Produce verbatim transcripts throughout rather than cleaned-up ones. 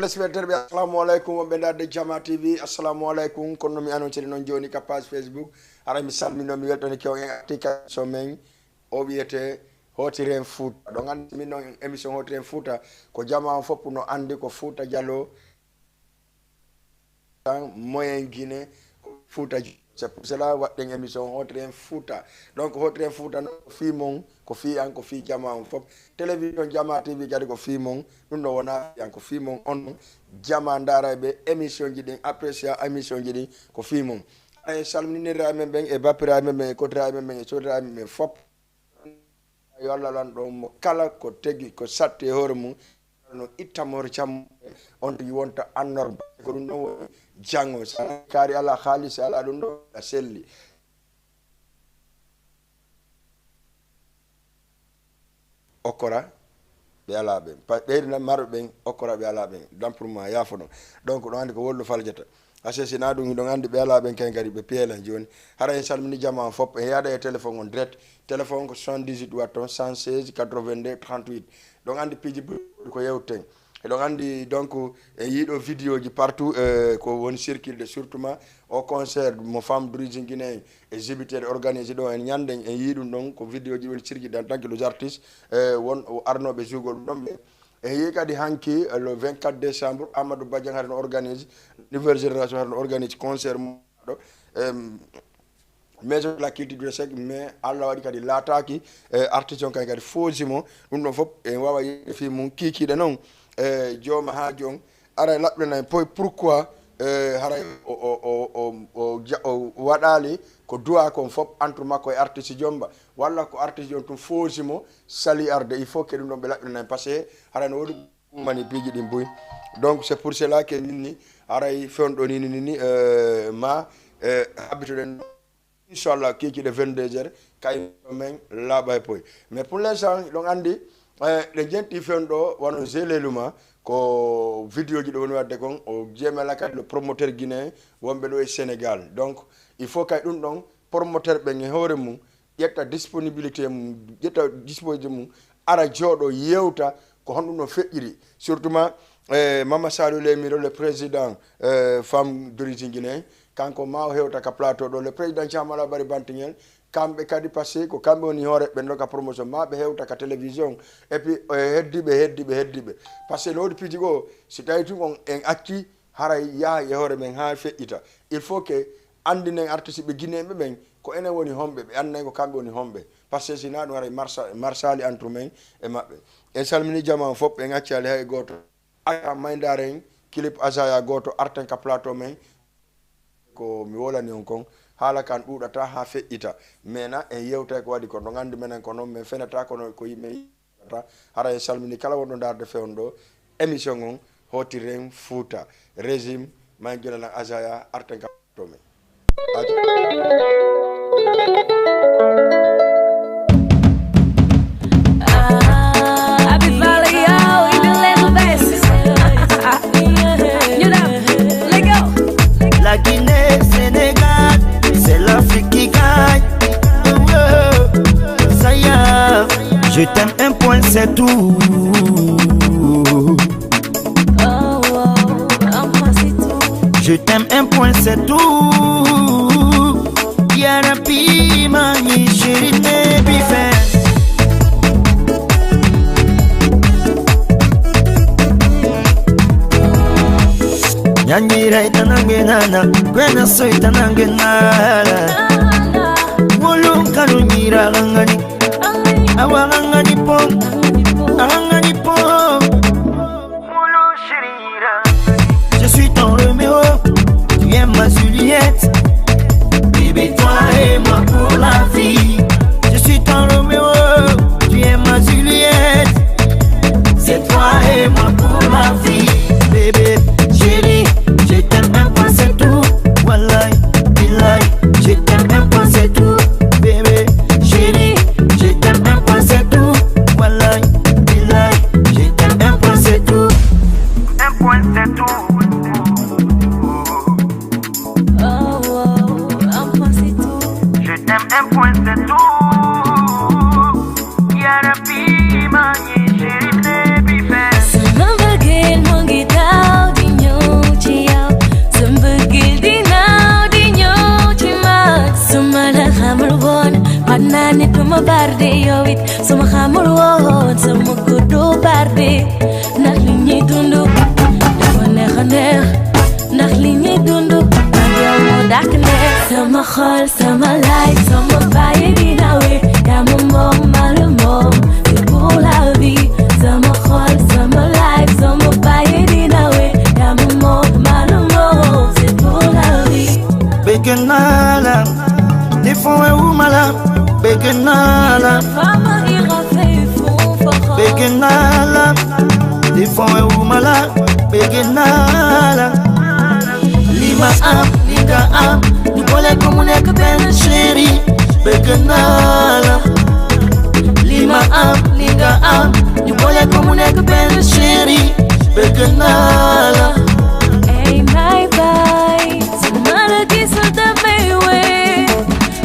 Spectateur ɓe, assalamu aleykum. Wonɓe ndaarde Jama T V, assalamu aleykum. Kono no mi annonciri noon jooni ka page Facebook, haray mi salmino, mi weltani ke on e article so men o wiyete Hootiren Fuuta. Ɗon anndi min noon émission Hootiren Fuuta, ko jama on fof no anndi ko Fuuta Jaloo, moyen Guinée, Fuuta Jaloo. C'est pour cela waɗɗen émission Hootiren Fuuta. Donc Hootiren Fuuta noon ko fii mon, ko fii an, ko fii jama on fof. Télévision Jama T V kadi ko fii mon, ɗum ɗo wonaa fii an, ko fii mon on. Jama ndaarayɓe émission ji ɗin, apprécia émission ji ɗin, ko fii mon. Haray salminiraaɓe men ɓen e bappiraaɓe men ɓen e kotiraaɓe men ɓen e sodiraaɓe men ɓen fof. Yo Allah lanɗo mo kala ko tegi, ko satti e hoore mum, no itta mo hoore cammuɗe, on tigi wonta annorba. Ko ɗum ɗon woni jango. So alaa kaari, alaa haalisi, alaa ɗum ɗo, a selli. Okkora ɓe alaa ɓen. Pa-, ɓeydi nan marɓe ɓen, okkora ɓe alaa ɓen. Dampur ma, yaafono. Donc, ɗon anndi ko wollu faljata. Ase si na ɗum, hiɗon anndi ɓe alaa ɓen kayen kadi ɓe peelan jooni. Hara en salmini jama on fof, en yaada e téléphone on direct. Téléphone on ko soixante-dix-huit watt on, cent seize quatre-vingt-deux trente-huit. Ɗon anndi piiji ɓurɗi ko yewten. Eɗon anndi donc, en yii ɗo vidéo ji partout, euh, ko woni circuler surtout ma o concert mo Femme d'Origine Guinéen e Jibiteeɗo organisé ɗo en ñanden, en yii ɗum ɗon ko vidéo ji woni circuler en tant que les artistes, euh, won o arnooɓe juugol ɗum ɗon ɓe. En yii kadi hanki, euh, le vingt-quatre décembre, Amadou Badian hara no organise, Nouvelle Génération hara no organise concert mum ɗo, euh, Maison de la Culture du Sec, mais Allah waɗi kadi laataaki, eh, artiste on kay kadi foosi mo. Ɗum ɗon fof en waawa yiide fii mum kiikiiɗe noon. Eh, jooma haa joom, ara laɓɓinana en poy pourquoi, eh, haray o, o, o, o, o ja-, o waɗaali ko duwaa kon fof entre makko e artiste Jomba, walla ko artiste on tun foosi mo, sali arde. Il faut que ɗum ɗon ɓe laɓɓinana en, parce que haray no woodi mani piiji ɗin buy. Donc c'est pour cela que min ni haray fewndo ni, ni, ni, ni, euh, ma, euh, habitude en, inchallah, kiikiiɗe vingt-deux heures, kay men laaɓa e poy. Mais pour l'instant, ɗon anndi, euh, ɗe jenti fewndo wano Zélé Luma, ko vidéo ji ɗo woni waɗde kon, o jemela kadi le promoteur guinéen wonɓe ɗo e Sénégal. Donc il faut kay ɗum ɗon promoteur ɓen e hoore mum ƴetta disponibilité mum, ƴetta disponibilité mum, ara jooɗo yewta ko honɗum no feƴƴiri. Surtout ma, eh, Mama Saliou Lemiro, le président, eh, Femme d'Origine Guinéen, kanko ma o hewta ka plateau ɗo, le président Thiamala Bari Bantingel, kamɓe kadi, parce que ko kamɓe woni hoore ɓen ɗo ka promotion, ma ɓe hewta ka télévision, et puis, eh, heddiɓe, heddiɓe, heddiɓe. Parce que no woodi piiji goo, si tawi tun on en acci, haray yaha e hoore men haa feƴƴita. Il faut que anndinen artiste ɓe Guinéen ɓe ɓen, ko enen woni homɓe, ɓe annday ko kamɓe woni homɓe. Parce que si na ɗum haray marsa-, marsaali entre men e maɓɓe. En salmini jama on fof, en accaali hay gooto. Aka mayndaare en, clip Azaya gooto arten ka plateau men. Ko mi wolani on kon, haala kan ɗuuɗata haa feƴƴita. Mais na en yewtay ko waɗi kon, ɗon anndi menen ko noon, men fenata kono ko yimɓe Hara en salmini kala wonɗo ndaarde fewndo ɗo émission on, Hootiren Fuuta. Régime, ma en jolanan Azaya, arten ka to men. Aja. Ah, I be follow y'all, even little best. You know, let go. La Guinée, Sénégal, c'est l'Afrique qui gagne. Oh, oh, ça y est. Je t'aime un point, c'est tout. Oh, oh, un point, c'est tout. Je t'aime un point, c'est tout. Yarabi, mani, chérie, baby, fan. Nyanyirai tanange nana, kwena soi tanange nala. Wolo kanu nyira gangani, awa gangani pom, gangani pom. Je suis ton Roméo, tu es ma Juliette. Bébé, toi et moi pour la vie. Je suis ton Roméo, tu es ma Juliette. C'est toi et moi pour la vie. Bébé, chérie, je t'aime un point, c'est tout. Wallahi, billahi, je t'aime un point, c'est tout. Bébé, chérie, je t'aime un point, c'est tout. Wallahi, billahi, je t'aime un point, c'est tout. Un point, c'est tout. Oh, oh, un point, c'est tout. Je t'aime un point, c'est tout. Yarabi, mani, chérie, baby, fan. Sama mbëggeel moo ngi daw Amul woon, man naa ni duma barde yow it, suma xamul woon sama guddu barde. Ndax li ñuy dund dafa neex a neex, ndax li ñuy dund ak yow moo dàq neex. Sama xol, sama life, sama bàyyi dina wéy. Yaa ma moom, maa la moom, c'est pour la vie. Sama xol, sama life, sama bàyyi dina wéy. Yaa ma moom, maa la moom, c'est pour la vie. Bëgg naa la, di fowewuma la. Bëgg naa la, Fama ira fei fun faxa. Bëgg naa la, di fowewuma la. Bëgg naa la. Li ma am, li nga am, ñu boole ko mu nekk benn chéri. Bëgg naa la. Li ma am, li nga am, ñu boole ko mu nekk benn chéri. Bëgg naa la. Hey my boy, su ma la gisul damay wéy.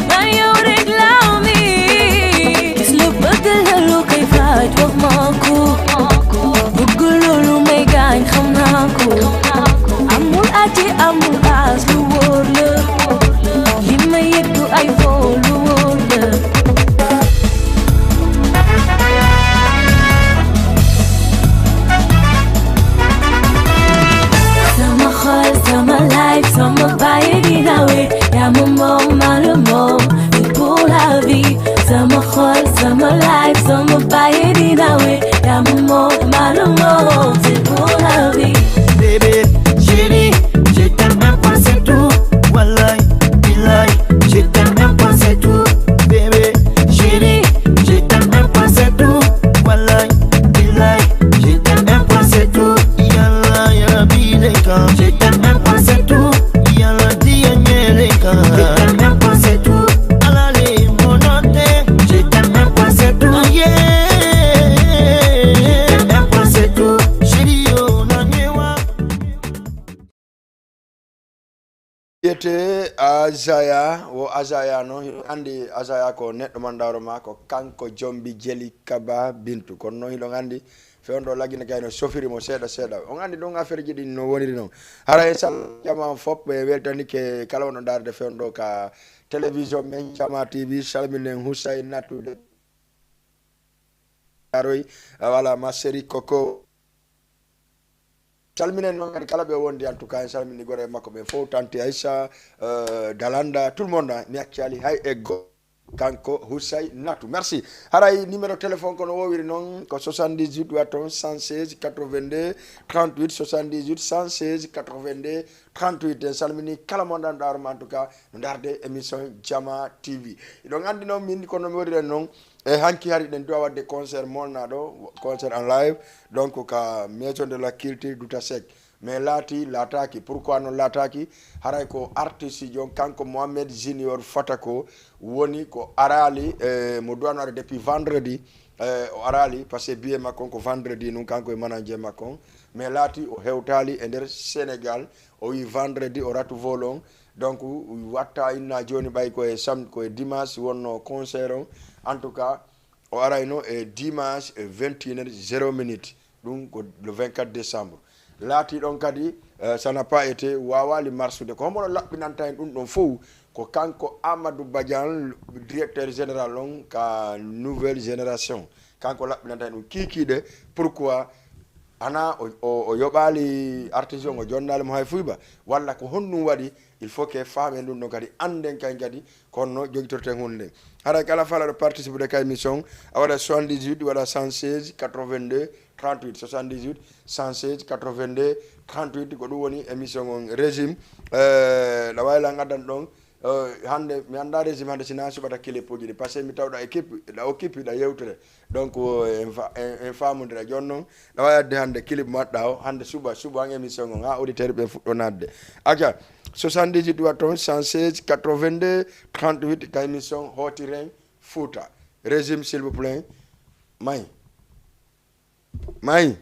Man yow rek laa mi gis. Lu bëgg la, lu koy faj, wax ma ko. Bëgg loolu may gaañ, xam naa ko. Amul ati, amul as, lu wóor la. Li ma yëg du ay fo, lu wóor la. Sama xol, sama life, sama bàyyi dina wéy. Yaa ma moom, maa la moom, c'est pour la vie. Sama xol, sama life, sama bàyyi dina wéy. Yaa ma moom, maa la moom, c'est pour la vie. Bébé, chérie, je t'aime un point, c'est tout. Wallahi, billahi, je t'aime un point, c'est tout. Bébé, chérie, je t'aime un point, c'est tout. Wallahi, billahi, je t'aime un point, c'est tout. Yalla, ya Rabbi, les gars. Je t'aime un point, c'est tout. Yalla, di, ya, les gars. Je t'aime un point, c'est tout. Alale, mon note. Je t'aime un point, c'est tout. Yeah. Je t'aime un point, c'est tout. Chérie, oh, non, mais wa. Wiyete Azaya, wo Azaya noon, hiɗon anndi Azaya ko neɗɗo man dawro ma, ko kanko jombi jeli kaba bintu. Kono noon hiɗon anndi fewndo lagine kay no sofiri mo seeɗa seeɗa. On anndi ɗum affaire ji ɗin no woniri noon. Hara e sal jama on fop ɓe weltanike kala wonɗo ndaarde fewndo ka télévision men Jama T V, salminen Hussein Natude. Aroy, wala ma série Coco. Salminen noon kadi kala ɓe wondi, en tout cas, en salmini gore makko ɓen fof, Tante Aïssa, euh, Dalanda, tout le monde, hein. Mi accali hay e go-, kanko Husay Natu. Merci. Haray numéro téléphone kono wowiri noon ko soixante-dix-huit waton cent seize quatre-vingt-deux trente-huit, soixante-dix-huit cent seize quatre-vingt-deux trente-huit. En salmini kala mo ɗan ɗaaruma, en tout cas, no ndaarde émission Jama T V. Hiɗon anndi noon min kono mi woniri en noon, e hanki hari ɗen duwa wadde concert molnaɗo, concert en live, donc ka Maison de la Culture Douta Seck. Mais laati, laataaki. Pourquoi noon laataaki? Haray ko artiste jon, kanko Mohamed Junior Fatako woni ko araali, eh, mo duwano ari depuis vendredi, eh, o araali, parce que billet makko on ko vendredi nun, kanko e manager makko on. Mais laati o hewtaali e nder Sénégal, o wi vendredi o ratu vol on. Donc, watta inna jooni ɓay ko e sam-, ko e dimanche wonno concert on. En tout cas, o arayno e dimanche e vingt et une heures zéro minute. Ɗum ko le vingt-quatre décembre. Laati ɗon kadi, eh, ça n'a pas été, waawaali marsude. Ko homo laɓɓinanta en ɗum ɗon fof? Ko kanko Amadou Badian, directeur général on ka Nouvelle Génération. Kanko laɓɓinanta en ɗum kiikiiɗe. Pourquoi? Hana o, o, o yoɓaali artiste on, o jonnaali mo hay fuy ba? Walla ko honɗum waɗi? Il faut que faamen ɗum ɗon kadi, annden kañ kadi ko honno jogitorten huunde nden. Haray kala faalaɗo participude ka émission, a waɗa soixante-dix-huit, waɗa cent seize quatre-vingt-deux trente-huit, soixante-dix-huit cent seize quatre-vingt-deux trente-huit, ko ɗum woni émission on Régime. Eh, ɗa waawi lan addan ɗon, eh, hannde mi anndaa Régime hannde si na suɓata clip uji ɗi, parce que mi tawɗa équipe, ɗa occupé, ɗa yewtere. Donc, euh, en fa-, en, en faamondira jooni noon. Ɗa waawi adde hannde clip maɗɗa o, hannde suba, suba han émission on, haa auditeur ɓe fuɗɗo naatde. Acca, soixante-dix-huit waton cent seize quatre-vingt-deux trente-huit ka émission Hootiren Fuuta. Régime, s'il vous plaît. May. May.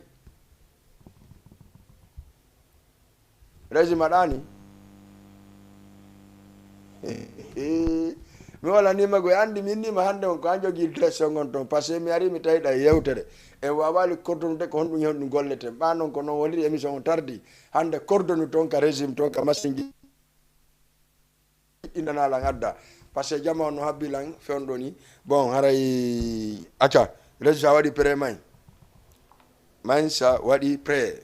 Régime aɗa ni? Mi walanima ko anndi, mi innima hannde on ko an jogii direction on toon, parce que mi ari mi tawi ɗa yewtere. En waawaali coordonnude ko honɗum e honɗum golleten. Ɓa noon ko noon woniri, émission on tardi. Hannde coordonnu toon ka Régime toon ka machine ji. Innanaa lan adda. Parce que jama on no habbi lan fewndo ni. Bon, haray acca. Resu sa waɗi prêt may. May sa waɗi prêt.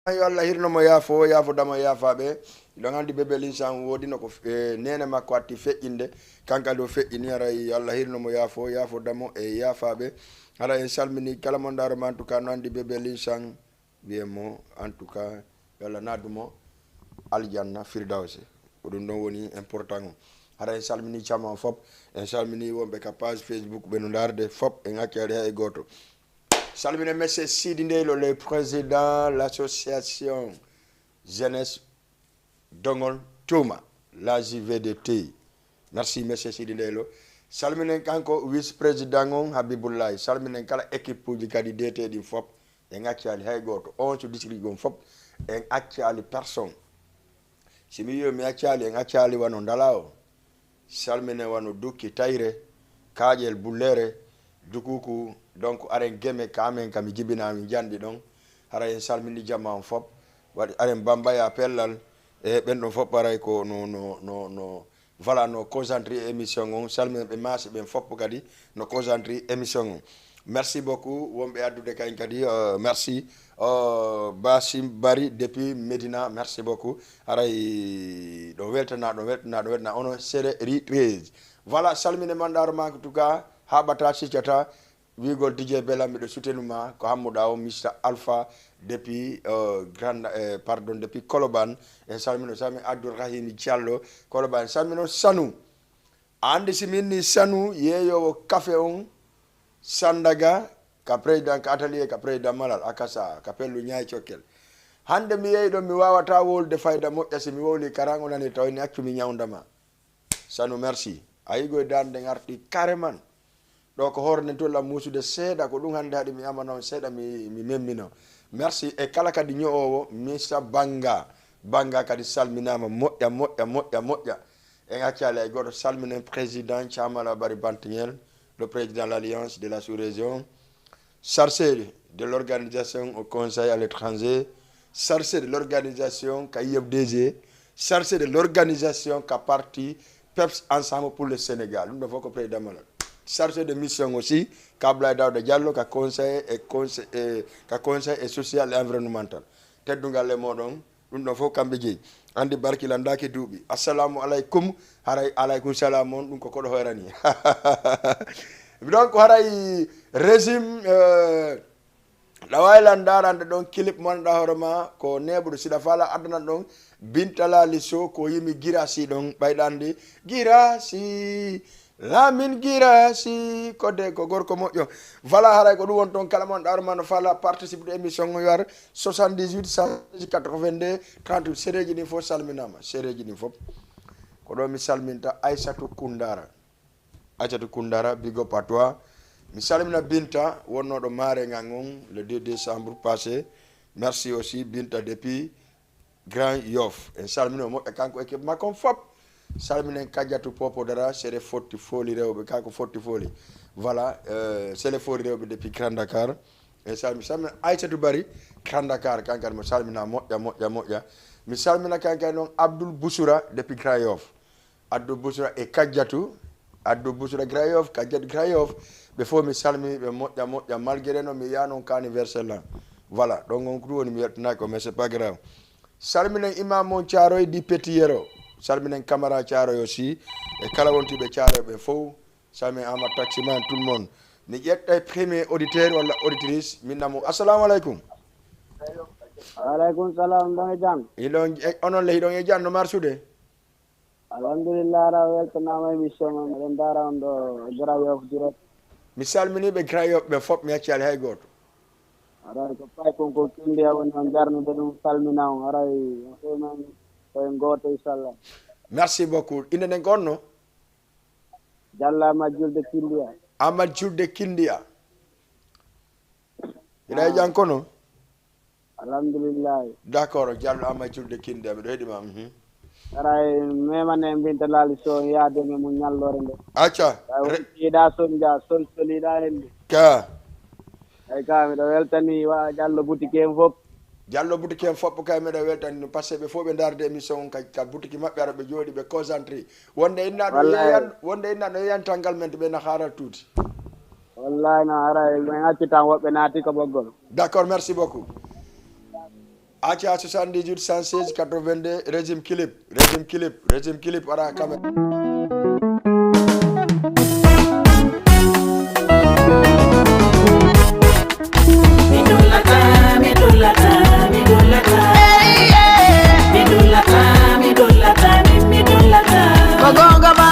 Yo Allah hirno mo, yaafo, yaafo damo, yaafaaɓe. Hiɗon anndi Bébé Linsan woodi no ko, eh, neene makko atti feƴƴinde. Kanka ɗo feƴƴini, haray yo Allah hirno mo, yaafo, yaafo damo e yaafaaɓe. Haray en salmini kala mo ndaaro ma, en tout cas, no anndi Bébé Linsan, wiye mo, en tout cas, yo Allah naadu mo aljanna firdawse. Ko ɗum ɗon woni important o. Hara en salmini cama on fop, en salmini wonɓe ka page Facebook ɓe no ndaarde fop, en accaali hay gooto. Salmine monsieur Sidi Ndeylo, le président l'association jeunesse Dongol Tuuma, la J V D T. Merci monsieur Sidi Ndeylo. Salminen kanko vice président on Habibullahi. Salminen kala équipe uji kadi D T ɗin fop. En accaali hay gooto. On so district on fop, en accaali personne. Si mi wiyo mi accaali, en accaali wano Ndala o. Salminen wano Dukki Tayre, Kaaƴel Bullere, Dukuku, donc aren Geme ka amen ka mi jibinaa mi janɗi ɗon. Hara en salmini jama on fop. Waɗi aren Bambaya Pellal, e ɓen ɗon fop haray ko no, no, no, no, voilà, no concentré émission on. Salminen ɓe maasi ɓen fop kadi no concentré émission on. Merci beaucoup. Wonɓe addude kayen kadi, euh, merci. Euh, Basim Bari depuis Medina, merci beaucoup. Haray ɗo weltana, ɗo weltana, ɗo weltana ono Sere Ri treize. Voilà, salmine mandaaro ma en tout cas, haɓata siccata, wiigol D J Bela miɗo soutenu ma, ko hammuɗa o Mister Alpha depuis, euh, Grand, euh, pardon, depuis Koloban. En salmino, salmi Abdourahim Diallo, Koloban. En salmino Sanu. A anndi si min ni Sanu yeeyoowo kafe on Sandaga ka président, ka atelier, ka président Malal, Akasa, ka pellu Ñaay Cokkel. Hannde mi yeeyi ɗon, mi waawataa wowlude fayda moƴƴa, si mi wowli karan o nani taw ni accu mi ñawndama. Sanu, merci. A yigo e daande nden arti carrément. Ɗo ko hoore nden tollam muusude seeɗa, ko ɗum hannde haɗi mi amana on seeɗa, mi, mi memmino. Merci. E kala kadi ño'oowo, Mister Banga. Banga kadi salminaama, moƴƴa, moƴƴa, moƴƴa, moƴƴa. En accaali hay gooto, salminen président Thiamala Bari Bantignel, le président de l'Alliance de la sous-région, chargé de l'organisation au Conseil à l'étranger, chargé de l'organisation ka I F D G, chargé de l'organisation ka parti PEPS Ensemble pour le Sénégal. Ɗum ɗo fof ko président Malal. Chargé de mission aussi ka Abdoulaye Daouda Diallo ka conseil et conseil, eh, ka conseil et social et environnemental. Teddungal e moɗon, ɗum ɗon fof kamɓe jeyi. Anndi barki landaaki duuɓi. Assalamu aleykum, haray aleykum salam on, ɗum ko koɗo hoyrani. Donc haray régime, euh, Ɗawa e lan ndaarande ɗon clip mo annduɗaa hoore ma ko neeɓuɗo. Siɗa faala addanan ɗon Binta Laali Sow ko yimi Girasi ɗon ɓayɗa anndi Girasi, Lamin Girasi, ko de ko gorko moƴƴo. Voilà, haray ko ɗum won toon. Kala mo annduɗaa hoore ma no faala participe de émission o yo ar soixante-dix-huit, cent quatre-vingt-deux, trente-huit. Sereeji ɗin fof salminaama, sereeji ɗin fof. Ko ɗo mi salminta Aysatu Kundara. Aïssatou Koundara, big up à toi. Mi salmina Binta, wonnooɗo maare ngan on le deux décembre passé. Merci aussi Binta depuis Grand Yoff. En salmino moƴƴa kanko équipe makko on fop. Salminen Kadiatou Popo Dara, c'est les Fotti Foli rewɓe, kanko Fotti Foli. Voilà, euh, c'est les Foli rewɓe depuis Grand Dakar. En salmi, salmina Aïssatou Bari, Grand Dakar, kanko kadi mo salmina moƴƴa, moƴƴa, moƴƴa. Mi salmina kanko kadi noon Abdoul Bouchoura depuis Grand Yoff. Addu Busra e Kajjatu, Addu Busra Grand Yoff, Kajjatu Grand Yoff, ɓe fof mi salmini ɓe moƴƴa, moƴƴa, malgré no mi yaano ka anniversaire lan. Voilà, donc on ko ɗum woni mi weltanaaki on, mais c'est pas grave. Salminen imam mon Thiaroye di Petit Yero, salminen Camara Thiaroye aussi, e kala wontiiɓe Thiaroye ɓe fof, salminen Amadou Taximan, tout le monde. Mi ƴetta premier auditeur walla auditrice, min namo. Assalamu aleykum. Waaleykum salam, ɗon e jam? Hiɗon, e, onon le, hiɗon e jam, no marsude? Alhamdulillah, ara weltanaama émission ma, miɗen ndaara on ɗo Grand Yoff direct. Mi salminii ɓe Grand Yoff ɓe fof, mi accaali hay gooto. Aray ko pay kon ko Kindiya woni on jarnude ɗum, salmina on. Aray on fof men ko en gooto, inchallah. Merci beaucoup. Innde nden ko honno? Diallo Amadou Julde Kindiya. Amadou Julde Kindiya. Hiɗa e jam kono? Alhamdulillahi. D'accord, Diallo Amadou Julde Kindiya, miɗo heɗi ma. Mhm. Aray memane Binta Laali Sow yaade men mo ñalloore nde. Acca. Tawi re- wonti yiɗa son ja, sol soliɗa hende. Ka. Ay ka, miɗo weltani wa Diallo boutique en fof. Diallo boutique en fof kay miɗo weltani ɗum, parce que ɓe fof ɓe ndaarde émission on ka, ka boutique maɓɓe, ara ɓe jooɗi ɓe concentré. Wonde inna ɗo Wallahi. Yeeyan, wonde inna ɗo yeeyan tangal men to ɓe na haaral tuuti. Wallahi no ara men acci tan woɓɓe naati ko ɓoggol. D'accord, merci beaucoup. Acca soixante-dix-huit cent seize quatre-vingt-deux, régime clip, régime clip, régime clip, ara caméra. Mi dullata, mi dullata, mi dullata. Mi dullata, mi dullata, mi, mi dullata. Ko goonga ma,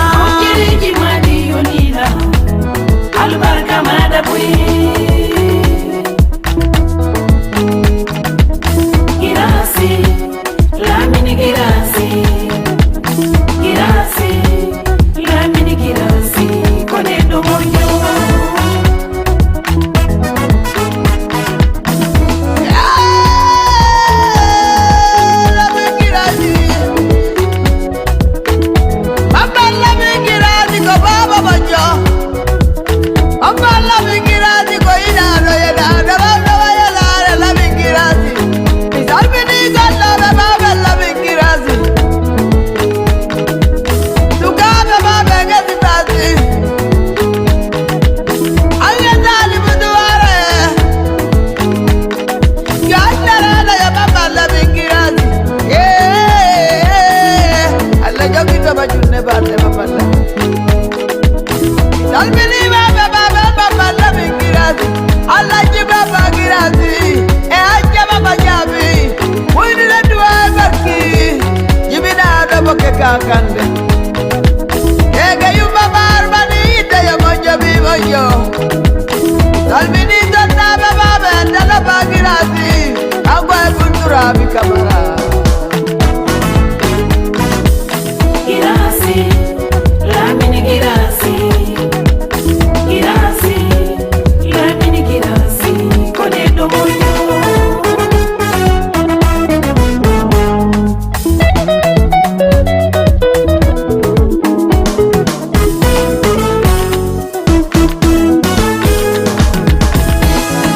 Kande. Ege yumma bar bani ite yo mojo bi mojo. Salmini tonna baba be dala bagirasi. Agwa kuntura bi kamara. Girasi, Lamini Girasi. Girasi, Lamini Girasi. Kone do mojo.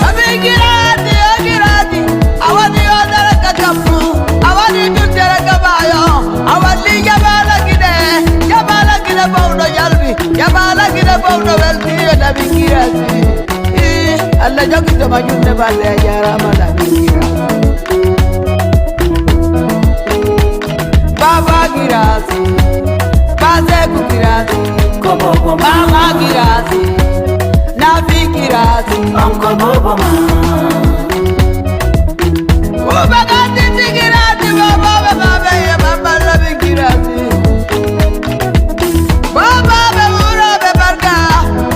Abigirati, agirati, awadi odara kakapu, awadi tutere kabayo, awadi jabala gide, jabala gide bawdo jalbi, jabala gide bawdo welti, yo dabi girati. Ih, Allah jogi to majunde bale, jarama dabi girati. Baba Girasi, Bazeku Girasi, Kobobo Baba Girasi, Nafi Girasi, Onko Bobo Ma. Ubaga Titi Girasi, Baba Baba Baba ye Baba Labi Girasi. Baba be wuro be barka,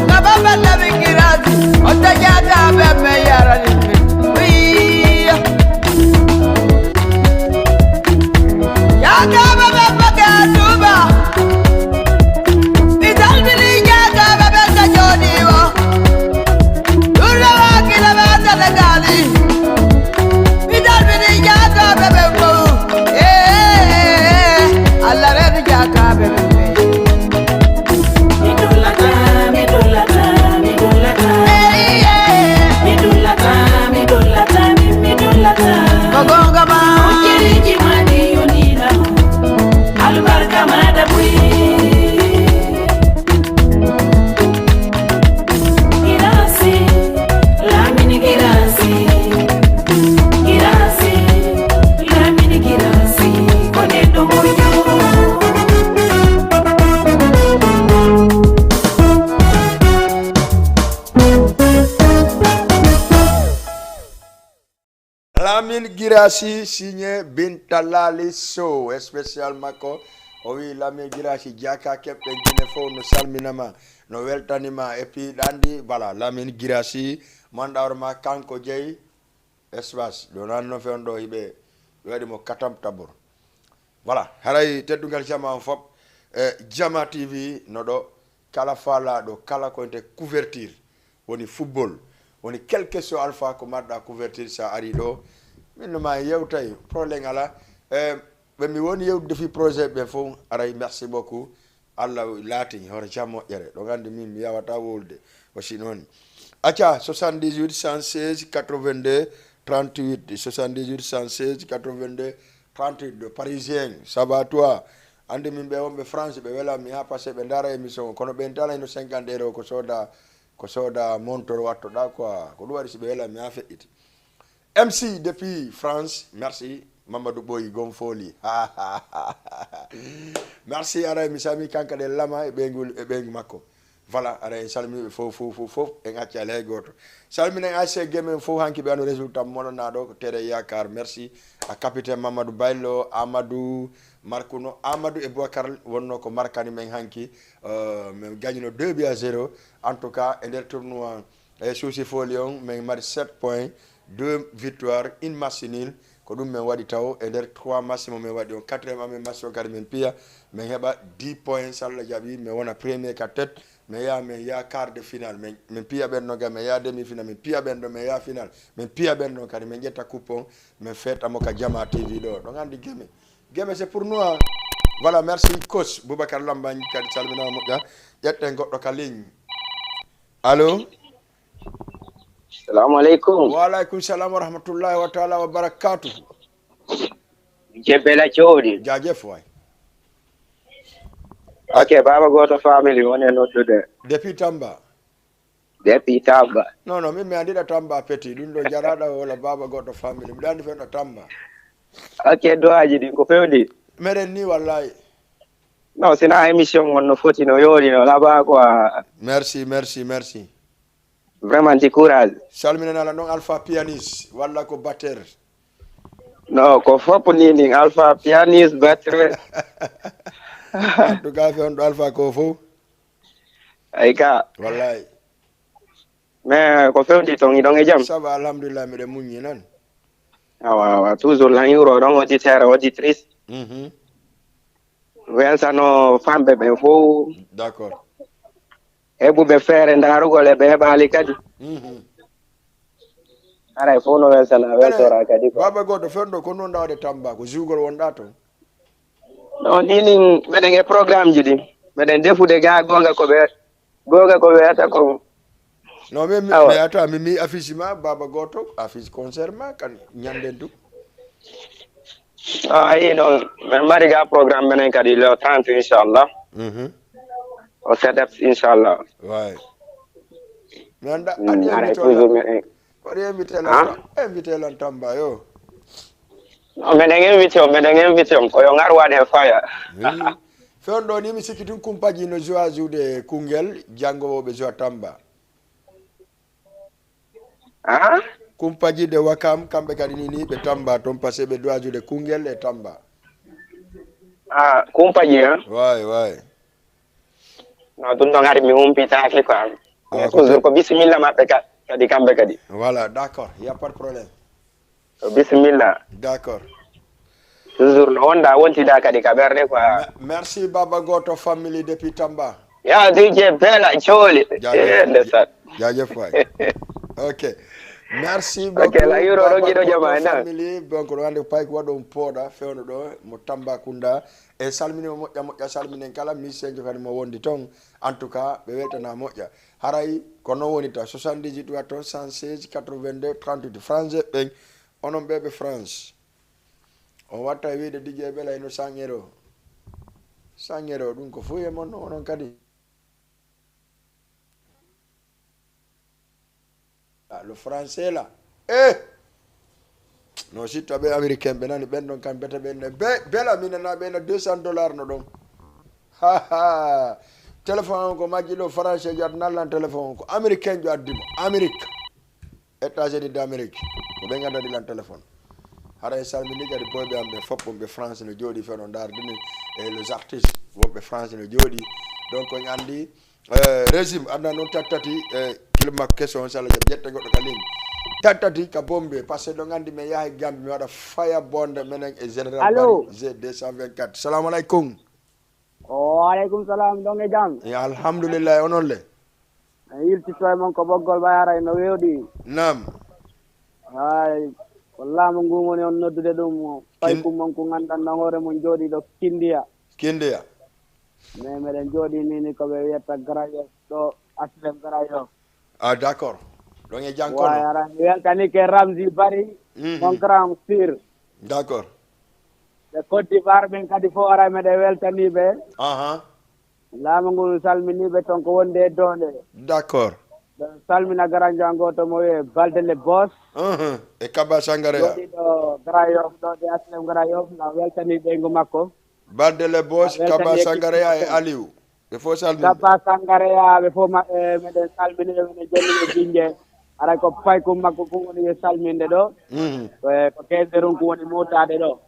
na Baba Labi Girasi, Otajata be me yara ni. Wi. Yaka bebe pake tuba. Ital bili yaka bebe ka jodi wo. Dura wa kila ba tale gali. Ital bili yaka bebe ko. Eh, Allah re yaka bebe. Lamin Girasi signé Binta Lali Sow spécial makko. O wi Lamin Girasi jaka keɓɗe Gine fof no salminama, no weltanima. Et puis ɗa andi voilà, Lamin Girasi manɗa hoore ma kanko jeyi espace ɗo nan no fewndo hiɓe ɓe waɗi mo katam tabor. Voilà, haray teddungal jama on fop, e Jama T V no ɗo, kala falaɗo kala ko wonte couverture, woni football, woni quel que soit alpha ko marɗa couverture, sa ari ɗo min no ma yewtay, problème ala. E ɓe mi woni yewtude fi projet ɓe fof, aray merci beaucoup. Allah laati hoore jam moƴƴere. Ɗo nganndi min mi yawata wowlude aussi noon. Acca, soixante-dix-huit, cent seize, quatre-vingt-deux, trente-huit, soixante-dix-huit, cent seize, quatre-vingt-deux, trente-huit, le Parisien, ça va toi? Anndi min ɓe wonɓe France, ɓe wela mi haa passé ɓe ndaara émission o. Kono ɓen tala hino cinquante euro ko sooda, ko sooda montor wattoɗa quoi. Ko ɗum waɗi si ɓe wela mi haa feƴƴiti. M C depuis France, merci. Mamadou Boy Gonfoli. Merci, aray mi sami kanka de lama e ɓeyngu, e ɓeyngu makko. Voilà, aray en salmini ɓe fof, fof, fof, fof, en acci alay hay gooto. Salminen A C Gemen fof, hanki ɓe ano résultat moɗon na ɗo ko Tere Yakar. Merci à capitaine Mamadou Baylo, Amadou, Markuno, Amadou e Boubacar wonno ko markani men hanki. Euh, min gagnino deux buts à zéro. En tout cas, e nder tournoi, e Souci Foli on, min mari sept points, deux victoires, une match nul. Ko ɗum min waɗi taw e nder trois match mo min waɗi on. Quatrième amen match on kadi min piya, min heɓa dix points, so Allah jaɓi, min wona premier ka tête, min yaha, min yaha quart de finale, min, min piya ɓen ɗon kadi, min yaha demi finale, min piya ɓen ɗon, min yaha finale, min piya ɓen ɗon kadi, min ƴetta coupe on, min feeta mo ka Jama T V ɗo. Ɗon anndi Geme. Geme, c'est pour nous, hein. Voilà, merci coach Boubacar Lambagne kadi, salminama moƴƴa. Ƴetten goɗɗo ka ligne. Allo? Salamu aleykum. Wa aleykum salam wa rahmatullahi wa taala wa barakatuh. Monsieur Bella Cody. Jaajëf waay. Ok, Baba Goto Family woni e noddude. Depuis Tamba. Depuis Tamba. Non, non, min mi anndira Tamba Petit. Ɗum ɗo jaraɗa wala Baba Goto Family. Mbiɗa anndi fewndo Tamba. Ok, duwaaji ɗin ko fewndi. Meɗen ni wallahi. Non, sina émission on no foti, no yooɗi, no laaɓa quoi. Merci, merci, merci. Vraiment, du courage. Salminen ala non Alpha Pianiste walla ko batteur? Non, ko fof ni nin Alpha Pianiste, batteur. En tout cas, fewndo Alpha ko fof. Ay ka. Wallahi. Mais ko fewndi ton, iɗon e jam? Ça va, alhamdulillah, miɗen muññi noon. Awa, awa, toujours lan yuro ɗon auditeur, auditrice. Mhm. Welsano famɓe ɓen fof. D'accord. Heɓuɓe feere ndaarugol e ɓe heɓaali kadi. Mhm. Haray fof no welsana, welsora kadi ko. Baba Goto, fewndo ko noon ɗawde Tamba, ko jiwgol wonɗa toon? Non, ɗinin meɗen e programme ji ɗi. Meɗen defude ga gonga ko ɓe, gonga ko ɓe wiyata ko. Non, mais mi, mais attends, mi, mi affiche ma, Baba Goto, affiche concert ma, kan ñanden du. Ah, ayi, non, men mari ga programme menen kadi le trente, inchallah. Mhm. O sedeps, inchallah. Ouais. Mi anda, mm, adi haray toujours meɗen. Waɗi invité lan, invité lan Tamba yo. Non, meɗen invité on, meɗen invité on, ko yo ngar waɗe faya. Fewndo ni mi sikki tun kumpaji no joie joude kungel janngo wo ɓe joie Tamba. Ah? Kumpaji de Wakam, kamɓe kadi ni ni ɓe Tamba toon, parce que ɓe joie joude kungel e Tamba. Ah, kumpaji, hein? Ouais, ouais. Non, ɗum ɗon hari mi humpitaaki quoi. Mais toujours ko bisimilla maɓɓe kadi kamɓe kadi. Voilà, d'accord, il y a pas de problème. Ko bisimilla. D'accord. Toujours no wonda wontida kadi ka ɓerde quoi. Merci Baba Goto family depuis Tamba. Ya D J Bella Joli. Ndesat. Jaajëf waay. Ok. Merci beaucoup. Ok, la yuro ɗo giɗo jama ena. Family, donc ɗo hannde pay ko waɗo on pooɗa fewno ɗo mo Tambacounda. E salmini mo moƴƴa moƴƴa, salminen kala misenjo kadi mo wondi toon. En tout cas ɓe weltana moƴƴa. Haray ko noon woni ta soixante-dix-huit watto cent seize quatre-vingt-deux trente-huit, français ɓen. Onon ɓe ɓe France, on watta wiide D J Bella eno cent euro. Cent euro ɗum ko fof e mon onon kadi. Ah, le français là. Eh! No si tawi américain ɓe nani ɓen ɗon kam bete ɓen ne. Be, Bella mi nana ɓe na deux cents dollars no ɗon. Ha ha. Téléphone on ko majji ɗo français jat nallan téléphone on ko américain jo addi mo. Amérique. États-Unis d'Amérique. Ko ɓe gandadi lan téléphone. Hara e salmini kadi boyɓe am ɓe fof ɓe France no jooɗi feno ndardini e les artistes wonɓe France no jooɗi. Donc on andi Eh, régime adna noon tattati e climat question sala jaɓi ƴette goɗɗo ka ligne tattati ka bombe parce que ɗon andi mi yahay gambi mi waɗa faya bonde menen e général allo g deux cent vingt-quatre. Salamu aleykum. O aleykum salam ɗon e jam. E alhamdulillah onon le. E yiltito e mon ko ɓoggol ɓayara no wewɗi. Nam. Hay ko laamu ngu woni on noddude ɗum paykum mon ko gandanno hoore mon jooɗi ɗo kindiya. Kindiya. Mais meɗen jooɗi nini ko ɓe wiyata Grand Yoff ɗo aslem Grand Yoff. Ah, d'accord. Ɗon e jankono. Wayara mi weltani ke Ramzi Bari. Mhm. Mon grand sir. D'accord. Ɓe Côte d'Ivoire ɓen kadi fof ara meɗe weltani ɓe. Aha. Laamu ngu salmini ɓe toon ko wonde e doonde. D'accord. Ɓe salmina garanjo an gooto mo wiye Balde le Boss. Mhm. E Kaba Sangare. Jooɗi ɗo Grand Yoff ɗo de aslem Grand Yoff na weltani ɓeyngu makko. Balde le Boss, Kaba Sangare ya e Aliou. Ɓe fof salminde. Kaba Sangare ya ɓe fof maɓɓe meɗen salmini ɓe meɗen jonni ɓe jinje. Aray ko paykum makko ko woni e salminde ɗo. Mhm. Ko quinze heures ko woni motade ɗo.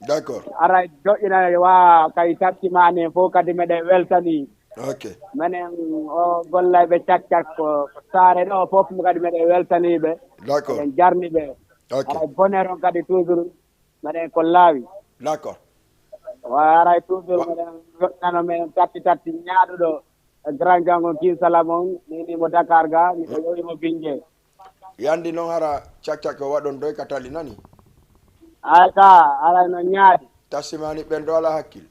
D'accord. Aray joƴƴina wa kay tartimani en fof kadi meɗen weltani. Ok. Menen o gollayɓe cak cak ko saare ɗo fof mo kadi meɗen weltaniɓe. D'accord. Meɗen jarniɓe. Ok. Aray bonheur on kadi toujours meɗen ko laawi. D'accord. Waray toujours meɗen joƴƴinano meɗen tatti tatti ñaaɗuɗo e grand jango kin salam on nini mo Dakar ga miɗo yowi mo binje. Yandi noon hara cak cak o waɗon doy ka tali nani. Ay ka aray no ñaadi. Tassimani ɓen do ala hakkil.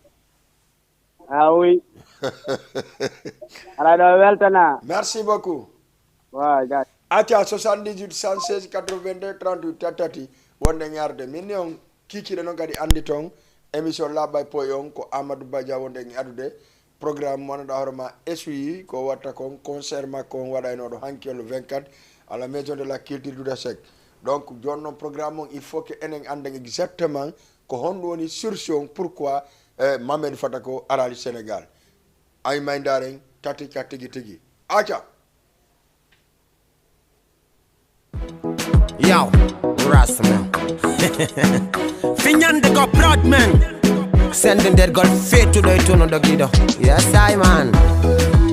Ah oui. Aray ɗo weltana. Merci beaucoup. Wa gati. Acca soixante-dix-huit cent seize quatre-vingt-deux trente-huit tattati wonde ñaarde min ni on kikiɗe noon kadi anndi toon émission laaɓa e poye on ko Amadou Badia wonde en adude programme mo annduɗa hoore ma essuyi ko watta kon concert makko on waɗaynoɗo hanki on le vingt-quatre à la maison de la culture Douda Seck. Donc jooni noon programme on il faut que enen annden exactement ko honɗum woni source on pourquoi eh, Mamadou Fata ko arali Sénégal. Ay may ndaren tati ka tigi tigi. Aca. Yo, Rastaman. Finyande ko Broadman. Sende nder gol feetuɗo e tunuɗo giɗo. Yes I man.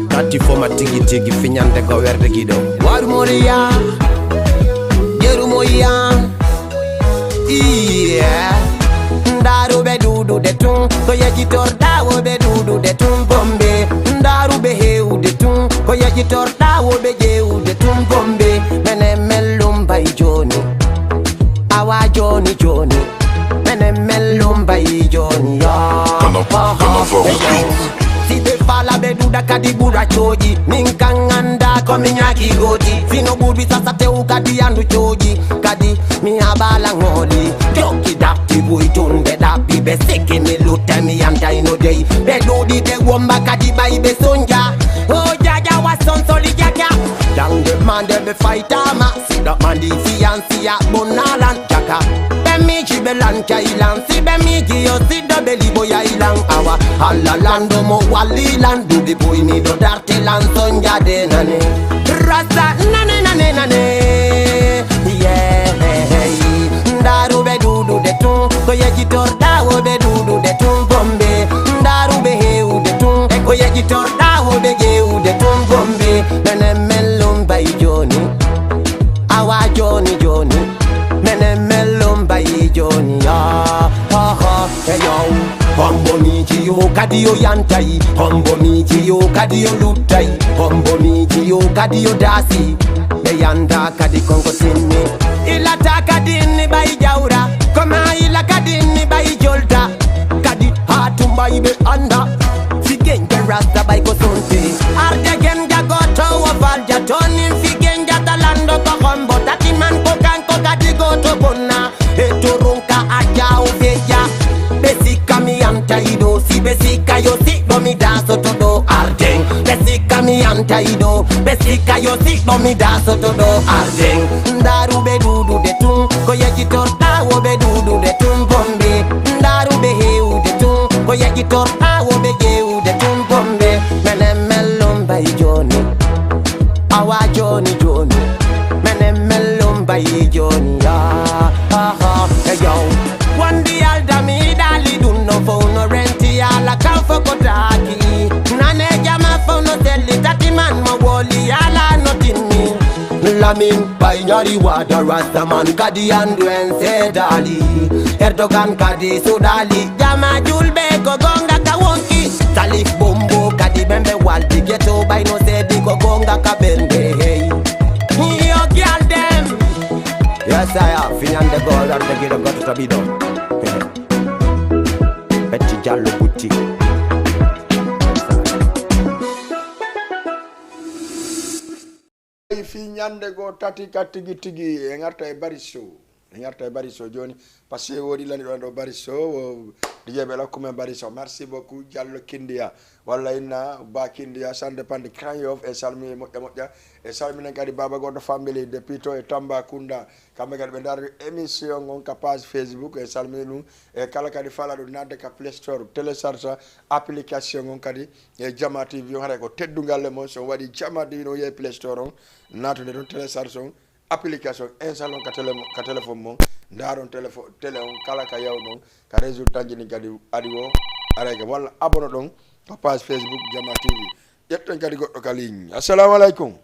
Tati foma tigi tigi fiñande go werde giɗo. Waru moriya. Yeru moya. Iye. Ndaru ɓe ɗuuɗude tun ko yejitorɗa wo ɓe ɗuuɗude tun bombe. Ndaru ɓe hewude tun ko yejitorɗa wo ɓe ƴewude tun bombe. Mene mellum bay joni. Awa joni joni. Mene mellum bay joni yo. Kana- Kana Faro Beat. Si ɓe fala ɓe ɗuuɗa kadi ɓura cooƴi. Min kan anda ko mi ñaaki gooti. Sino ɓuuɓi sasa tew kadi andu cooƴi. Kadi mi haɓala ŋooli. Jokki dafti buy tunde ɗaɓɓi ɓe sikki mi lutte mi yantayno dey. Ɓe ɗuuɗi ɓe womba kadi ɓay ɓe sonja. O jaja wa sonsoli jaja. Dangde mande ɓe faytama. Siɗa mandi fiyansiya ɓonnalan jaka. Ɓe miji ɓe lan kaylan. Si ɓe miji yo siɗo ɓe liɓo yaylan. Awa halla lando mo wallilan. Duuɓi buyniɗo darte lan sonjade nane. Rasta nane nane nane. Yeah. Ndaru ɓe ɗuuɗude tun ko yejitorɗa wo ɓe ɗuuɗude tun bombe. Ndaru ɓe hewude tun e ko yejitorɗa wo ɓe ƴewude tun bombe. Mene mellum bay joni. Awa joni joni. Mene mellum bay joni ya. Ho ho. Hey yo. Hombo miji yo kadi yo yantai. Hombo miji yo kadi yo luttai. Hombo miji yo kadi yo dasi. Ɓe yanda kadi konko sinni. Ilata kadi ni ɓay jawra. Koma ila kadi ni ɓay jolta. Kadi ha tumɓay ɓe anda. Figenja rasta ɓay ko sonte. Arde gen jagoto wo falja tonin figenja talando ko hombo tati man ko kanko kadi goto bonna. E toronka aja o feja. Ɓe sikka mi yanta iɗo si ɓe sikka yo siɗɗo mi dasoto ɗo arden. Ɓe sikka mi yanta iɗo ɓe sikka yo siɗɗo mi dasoto ɗo arden. Ndaru ɓe ɗuuɗude tun ko yejitorɗa wo ɓe ɗuuɗude tun bombe. Ndaru ɓe hewude tun ko yejitorɗa wo ɓe ƴewude tun bombe. Mene mellum bay joni. Awa joni joni. Mene mellum bay joni ya. Ha ha. Hey yo. Wondi alda mi yiɗali ɗum no fow no renti ala kam foko taaki. Nane jama fow no selli tati man mo woli ala no timmi. Lamin bay ñari wada rastaman kadi andu en seedali. Erdogan kadi suɗali. Jama julɓe ko gonga ka wonki. Salif bombo kadi ɓe ɓe waldi geto ɓayno seedi ko gonga ka ɓernde hey. Yo gyal dem. Yes I am. Fiñande gol arde giɗo goto taɓiɗo. Pecci jallo butti. Ay, fii ñannde goo tati ka tigi tigi, en arta e Baris Show. En arta e Baris Show jooni, parce que woodi lani ɗo ɗo Baris Show, o D J Bella Kume Baris Show. Merci beaucoup, Diallo Kindiya. Walla inna Ba Kindiya, ça dépend de Grand Yoff, e salmi moƴƴa moƴƴa. E salminen kadi Baba Goto Family depuis to e Tambacounda. Kamɓe kadi ɓe ndaari émission on ka page Facebook, e salmini ɗum. E kala kadi fala ɗum naatde ka Play Store, télécharge application on kadi e Jama T V on, haray ko teddungal e mon. So on waɗi Jama T V on, yehi Play Store on, naatude ɗon, télécharge on application, installe on ka télé mo, ka téléphone mon, ndaaron téléfo-, télé on kala ka yawɗon, ka résultat ji ɗin kadi adi o, aray ka, walla abonne ɗon ka page Facebook Jama T V. Ƴetten kadi goɗɗo ka ligne. Assalamu aleykum.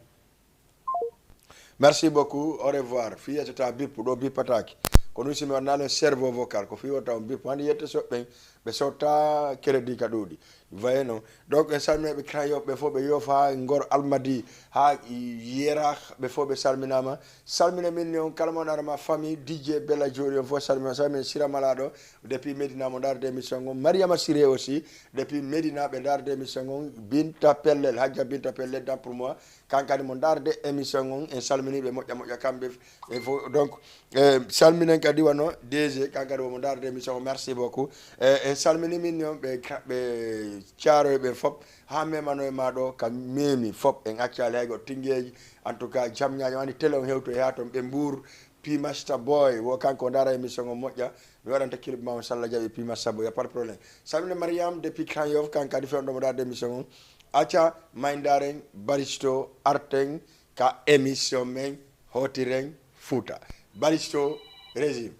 Merci beaucoup, au revoir. Fii yettata bip, ɗo bippataake. Ko ɗum si mi waɗnaali on cerveau vocal, ko fii wota on bip. Hani yette soɓɓen, ɓe sotta crédit ka ɗuuɗi. Vous voyez, non? Donc, en salmina ɓe Crayon, ɓe fof ɓe Yoff haa Ngor Almadi, haa Yera, ɓe fof ɓe salminaama. Salmina min ni on kala mo on arama famille, D J Bella Jori, on fof salmina, salmina Sira Malaɗo, depuis Medina mo ndaarde émission on. Mariama Siré aussi, depuis Medina ɓe ndaarde émission on. Binta Pellel, Hajja Binta Pellel, dans pour moi. Kankadi mo ndaarde émission on, en salmini ɓe moƴƴa moƴƴa kamɓe f-, e fo-, donc, e salminen kadi wano D G, kankadi womo ndaarde émission o, merci beaucoup. E, en salmini min on ɓe ka-, ɓe Caaroy ɓe fop, haa memano e ma ɗo, ka memi fop, en accaali hay goto, Tingeeji, en tout cas, jam ñaaƴo, ani télé on hewto e haa toon, ɓe Mbuur, P Master Boy, wo kanko o ndaara émission o moƴƴa, mi waɗanta clip ma on, so Allah jaɓi, P Master Boy, y a pas de problème. Salmine Mariam depuis Grand Yoff, kankadi fewndo mo ndaarde émission on, acca, may ndaaren Baristo, arten, ka émission men Hootiren Fuuta. Baristo Régime.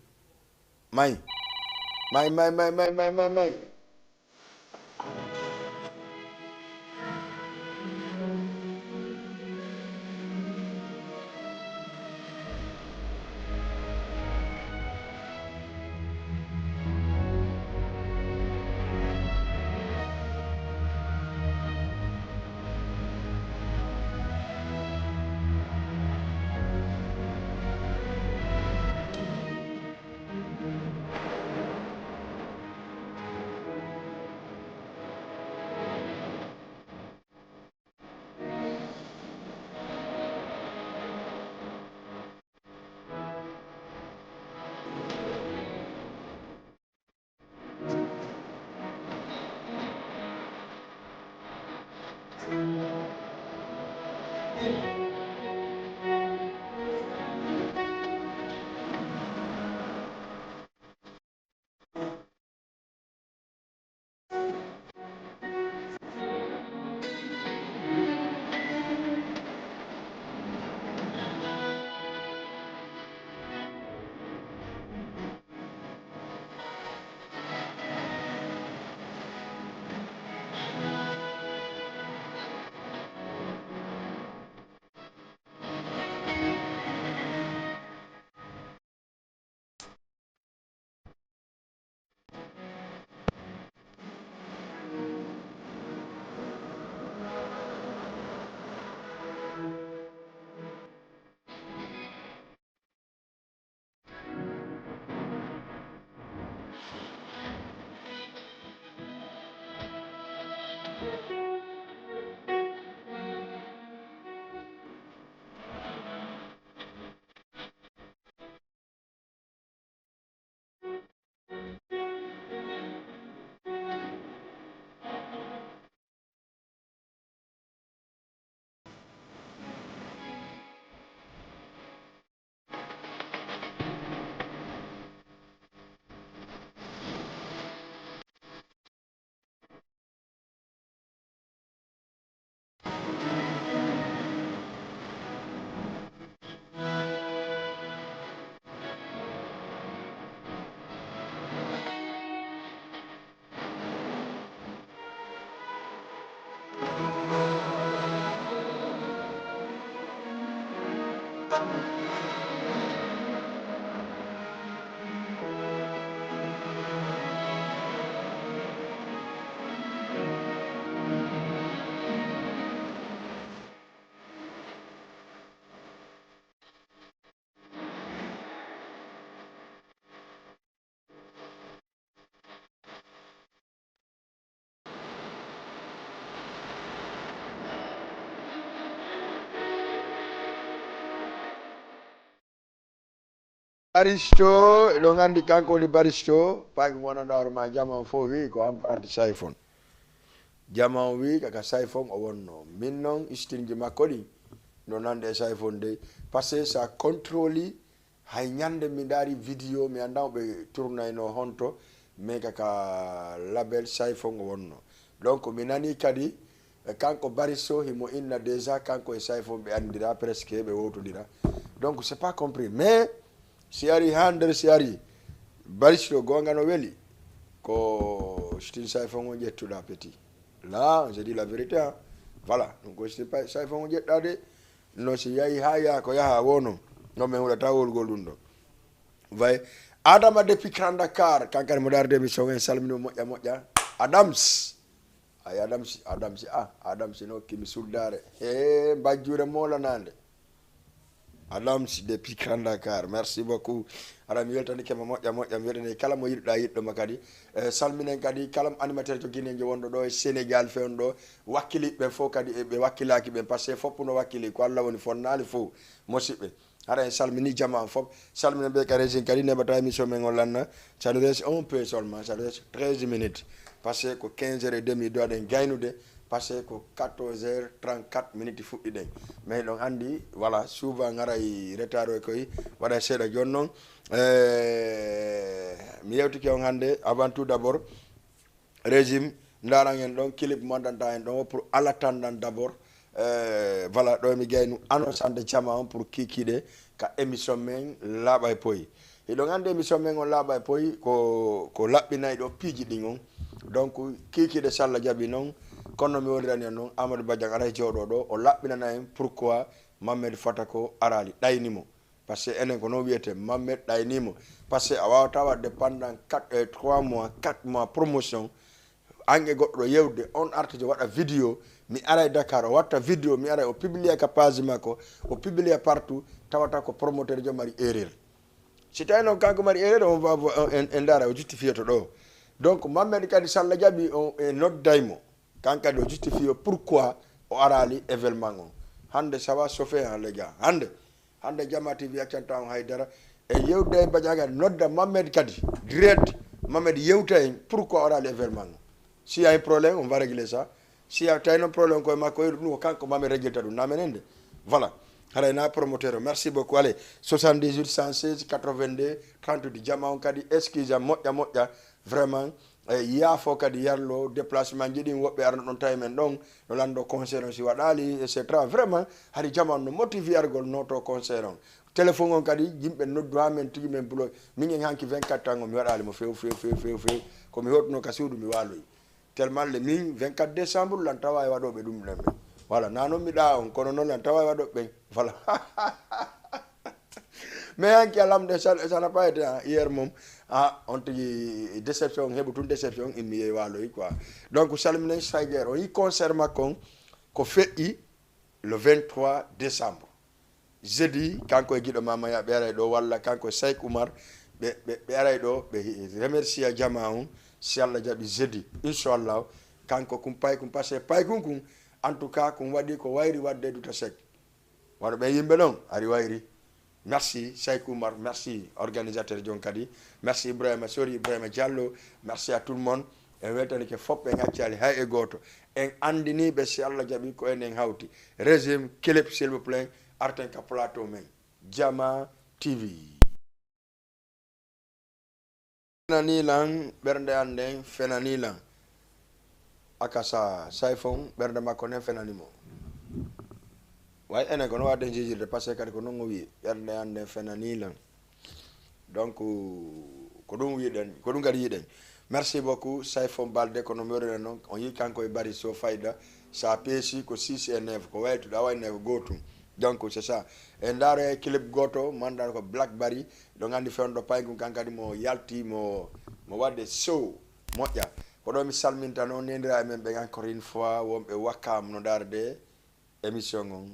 May. May, may, may, may, may, may, may. Baristo, eɗon anndi kanko woni Baristo, paaki wonanda hoore ma, jama on fof wi ko emprunté Sayfon. Jama on wi kaka Sayfon o wonno. Min noon, istinji makko ɗi, no nande e Sayfon dey. Parce que sa contrôle, hay ñande mi ndaari vidéo, mi anndaa ɓe tournayno honto, mais kaka label Sayfon o wonno. Donc, mi nani kadi, e kanko Baristo, himo inna déjà, kanko e Sayfon ɓe anndira, presque ɓe wowtodira. Donc, c'est pas compris. Mais, si ari haa nder, si ari, Baristo, goonga no weli, ko Sitin Sayfon o ƴettuɗa, petit. Là, je dis la vérité, hein. Voilà. Donc, ko Sitin Sayfon o ƴettuɗa de, no si yahi haa yaha ko yaha wono, no min huɗata wolgol ɗum ɗo. Way, Adama depuis Grand Dakar, kankari mo darde émission, en salmini mo moƴƴa moƴƴa. Adams. Ay, Adams, Adams, ah, Adams no kimi suldare. He, mbajjure molanande. Adams depuis Grand Dakar, merci beaucoup. Ara mi weltanike ma moƴƴa moƴƴa, mi weltani kala mo yiɗɗa yiɗɗo ma kadi. Eh, salminen kadi kala mo animateur joginenjo wonɗo ɗo e Sénégal fewndo ɗo, wakkiliɓe fof kadi e ɓe wakkilaaki ɓen, parce que fof no wakkili, ko Allah woni fonnaali fof, musidɓe. Hara en salmini jama on fof, salminen ɓe ka régime kadi, neɓata émission men on lanna, ça nous reste un peu seulement, ça nous reste treize minutes, parce que ko quinze heures et demie do aɗen gaynude, parce que ko quatorze heures trente-quatre minutes fuɗɗiɗen. Mais ɗon anndi, voilà, souvent ngaray retard o e koy waɗa seeɗa jooni noon. Eh, mi yewtike on hannde, avant tout d'abord, régime, ndaran en ɗon, clip mo anndanta en ɗon, pour alatan ɗan d'abord. Eh, voilà, ɗo mi gaynu annonce ande jama on pour kikiɗe, ka émission men Laaɓa e Poy. Hiɗon anndi émission men on Laaɓa e Poy ko, ko laɓɓinayɗo piiji ɗin on. Donc, kiikiiɗe, si Alla jaɓi non, kono mi wonirani en non, Amadou Badiane aray jooɗoo ɗo, o laɓɓinana en pourquoi Mammed Fatako araali, ɗayni mo. Parce que enen ko non wiyete, Mammed ɗayni mo. Parce que a waawataa waɗde pendant quatre, eh, trois mois, quatre mois promotion, an e goɗɗo yewde, on artijo waɗa vidéo, mi aray Dakar, o watta vidéo, mi aray, o publia ka page makko, o publia partout, tawata ko promoteur jo mari erreur. Si tawi noon kanko mari erreur, on va, on, en, en ndaara o justifié to ɗo. Donc, Mammed kadi, si Alla jaɓi, on, en nodday mo. Kan kadi o justifié pourquoi o araali événement on. Hannde, ça va chauffer, hein, les gars. Hannde, hannde Jamaa T V accanta on haydara. E yewde e Badiane kadi, nodda Mammed kadi, direct, Mammed yewta en pourquoi o araali événement on. S'il y a un problème, on va régler ça. Si a tawi noon problème koye makko, yeru ɗum ko kanko, Mammed réglita ɗum, na menen de. Voilà. Haray na promoteur o. Merci beaucoup. Allez, soixante-dix-huit cent seize quatre-vingt-deux trente-huit. Jamaa on kadi, excuse am, moƴƴa, moƴƴa. Vraiment, eh, yaafo kadi yarlo déplacement ji ɗin, woɓɓe arno ɗon tawi men ɗon, no lanndo concert on si waɗaali, et cetera. Vraiment, hari jamaa on no motivi argol nooto concert on. Téléphone on kadi, yimɓe noddu haa men tigi men bulo. Min en hanki vingt-quatre ans o, mi waɗaali mo few, few, few, few, few. Ko mi hoɗuno ka suudu, mi waaloyi. Tellement le min vingt-quatre décembre, lan tawa e waɗooɓe ɗum ɗen ɓen. Voilà, na non mi ɗaa on, kono non lan tawa e waɗooɓe ɓen. Voilà. Mais hanki alam de, ça, ça n'a pas été, hein, hier moom. Ah, on tigi déception, heɓu tun déception, immi e waaloyi quoi. Donc, salminen Saiger, o yi concert makko on, ko feƴƴi le vingt-trois décembre. Jeudi, kanko e giɗo Mama Ya, ɓe aray ɗo, walla kanko e Saïk Oumar, ɓe, ɓe, ɓe aray ɗo, ɓe hi-, remercia jamaa on, si Alla jaɓi jeudi, inchallah, kanko kun pay kun, parce que pay kun kun, en tout cas, kun waɗi ko wayri waɗde Duta Seck. Wano ɓen yimɓe non, ari wayri. Merci, Saïk Oumar, merci, organisateur jon kadi. Merci, Ibrahima Sori, Ibrahima Diallo, merci à tout le monde. En weltanike fop, en accaali hay e gooto. En anndiniiɓe, si Alla jaɓi, ko enen hawti. Régime, clip, s'il vous plaît, arten ka plateau men. Jamaa T V. Fenani lan, ɓernde an nden fenani lan. Akasa, Sayfon, ɓernde makko nden fenani mo. Way enen ko no waɗden jijirde, parce que kadi ko non o wi'i, ɓernde an nden fenani lan. Donc, ko ɗum wiɗen, ko ɗum kadi yiɗen. Merci beaucoup, Sayfon Balde, ko no mbiɗen non, on yi kanko e Bari so fayda, sa peesi ko six et neuf, ko waytude, a wayne ko gootum. Donc, c'est ça. E ndaare clip gooto, mandan ko Black Bari, ɗo nganndi fewndo paygun kan kadi mo yalti, mo, mo waɗde show moƴƴa. Ko ɗo mi salminta noon neendiraaɓe men ɓen encore une fois, wonɓe Wakam no ndaarde émission on.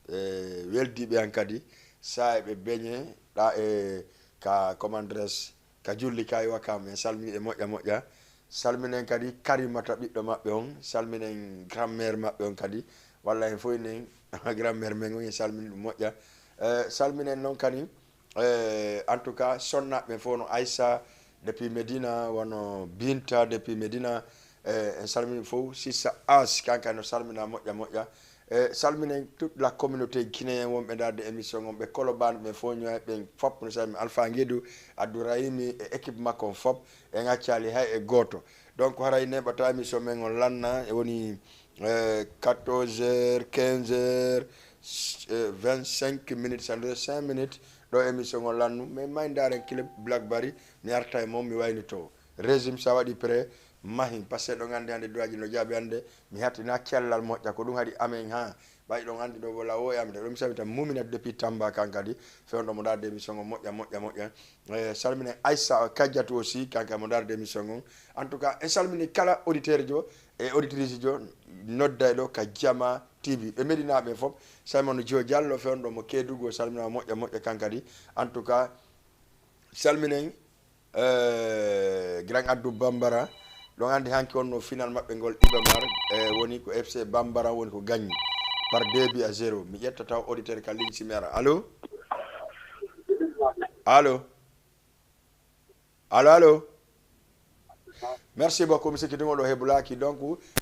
E weldiiɓe an kadi, sa e ɓe beñe, ɗa e ka commandres, ka julli ka e Wakam, en salmini ɓe moƴƴa moƴƴa. Salminen kadi Karimata ɓiɗɗo maɓɓe on, salminen grand-mère maɓɓe on kadi, walla en fof enen grand-mère men on, en salmini ɗum moƴƴa. Eh, salminen noon kadi, eh, en tout cas, sonnaaɓe ɓen fof no Aissa depuis Medina, wano Binta depuis Medina, eh, en salmini fof, Sissa As, kanka no salmina moƴƴa moƴƴa. Eh, salminen toute la communauté guinéen wonɓe ndaarde émission on, ɓe Colobane, ɓe fof ñoy, ɓen fop no salmina Alpha Guédou, Abdourahimi e équipe makko on fop, en accaali hay e gooto. Donc, haray neɓata émission men on lanna, e woni, eh, quatorze heures, quinze heures, eh, vingt-cinq minutes, ça veut dire cinq minutes, ɗo émission on lannu. Mais may ndaaren clip Black Bari, mi arta e mon, mi waynito. Régime, sa waɗi prêt, mahin, parce que ɗon anndi hannde duwaaji no jaabi hannde, mi hattina cellal moƴƴa, ko ɗum haɗi amen ha. Ɓay ɗon anndi ɗo wala o e am de, ɗum sami tan Muminat depuis Tamba kan kadi, fewndo mo ndaarde émission on moƴƴa, moƴƴa, moƴƴa. Eh, salminen Aissa Kadiatou aussi, kanka mo ndaarde émission on. En tout cas, en salmini kala auditeur jo e auditrice jo noddayɗo ka Jamaa T V. Ɓe Medina ɓe fof, Simon Joe Diallo fewndo mo Kédougou, salmina moƴƴa, moƴƴa kan kadi. En tout cas, salminen Eh, Grand Abdou Bambara, ɗon anndi hanki wonno final maɓɓe ngol Ibamar, eh, woni ko F C Bambara woni ko gagné par deux buts à zéro. Mi ƴetta taw auditeur ka ligne si mi ara. Allo? Allo? Allo, allo? Merci beaucoup, mi sikki ɗum oɗo heɓulaaki. Donc,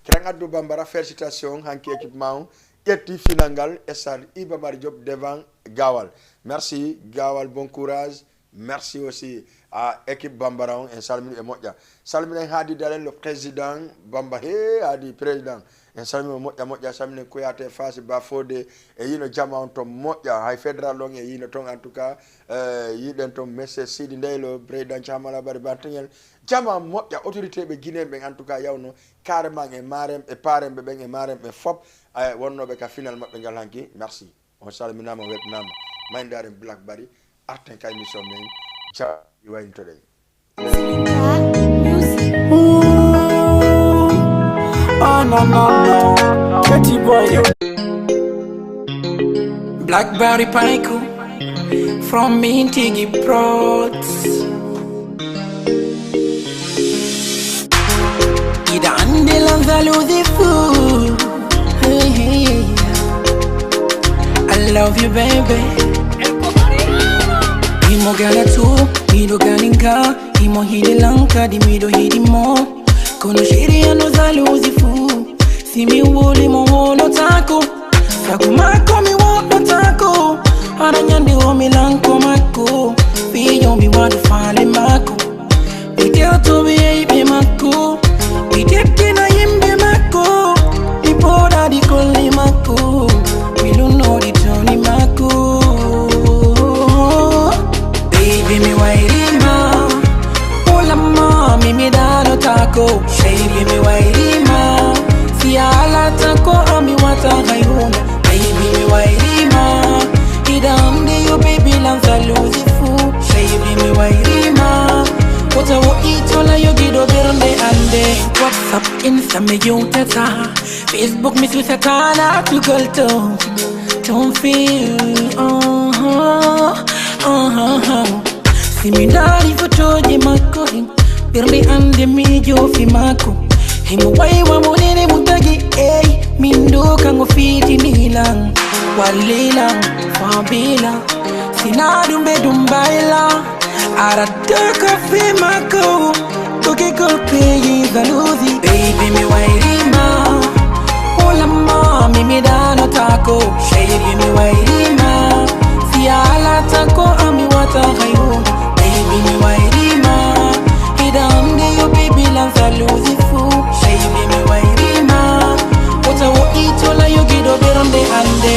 Grand Abdou Bambara, félicitations, hanki équipe ma on ƴetti final ngal, stade Iba Mar Diop devant Gawal. Merci, Gawal, bon courage. Merci aussi à équipe Bambara on, en salmini e moƴƴa. Salminen Hadi Dalen, le président Bamba, he Hadi président. En salmini moƴƴa moƴƴa, salminen Kuyate Fasi Bafode, e yino jama on to moƴƴa. Hay fédéral on e yino ton, en tout cas, euh, yiɗen ton Monsieur Sidi Ndeylo, président Camala Bari Bantingel. Jama moƴƴa, autorité ɓe Guinée ɓen, en tout cas, yawno carrément e marem e paremɓe ɓen e maremɓe fop, eh, wonnoɓe ka final maɓɓe ngal hanki. Merci. On salminaama, weltanaama. Mayndaren Black Bari, arten ka émission men, jam waynitoɗen. Oh no no no, Betty boy. Black Bari Paiku from Mintigi Prods. Ida ande lanzaluzi fu. Hey, hey, yeah. I love you, baby. Imo gana tu, mido ganinga. Imo hidi lanka, di mido hidi mo. Kono shiri ano zaluzi fu. Si mi wuli mo wono tako. Saku mako mi wono tako. Ana nyande o mi lanko mako. Fiyo mi wadu fale mako. Mi tewtoɓe yeyɓe makko. Mi teddina yimɓe makko. Mi pooɗaɗi golle makko. Mi lunnoɗi toni makko. Baby, mi wayrima. Ulamma mi mi danotako. Baby, mi wayrima. Si a alata ko ami wata hayruna. Baby, mi wayrima. Ida ande yo baby lanzaluzi fu. Baby, mi wayrima. Wota woɗɗi tola yogiɗo ɓernde ande. WhatsApp, Insta mi yewtata. Facebook mi susata na tugol to. Don't feel, uh-huh, uh-huh. Si mi ndaari fotoji makko ɗin, ɓernde ande mi joofi makko. Himo waywa mo nene mo tagi, ey, min ɗo kanko fitinilan, wallilan, fabila. Sina ɗum ɓe ɗum bayla, ara daka fe makko. Toki kol peyi zaluzi. Baby, mi wayrima. Ulamma mi mi danotako. Baby, mi wayrima. Si a alata ko ami wata hayruna. Baby, mi wayrima. Ida ande yo baby lanzaluzi fu. Baby, mi wayrima. Wota woɗɗi tola yogiɗo ɓernde ande.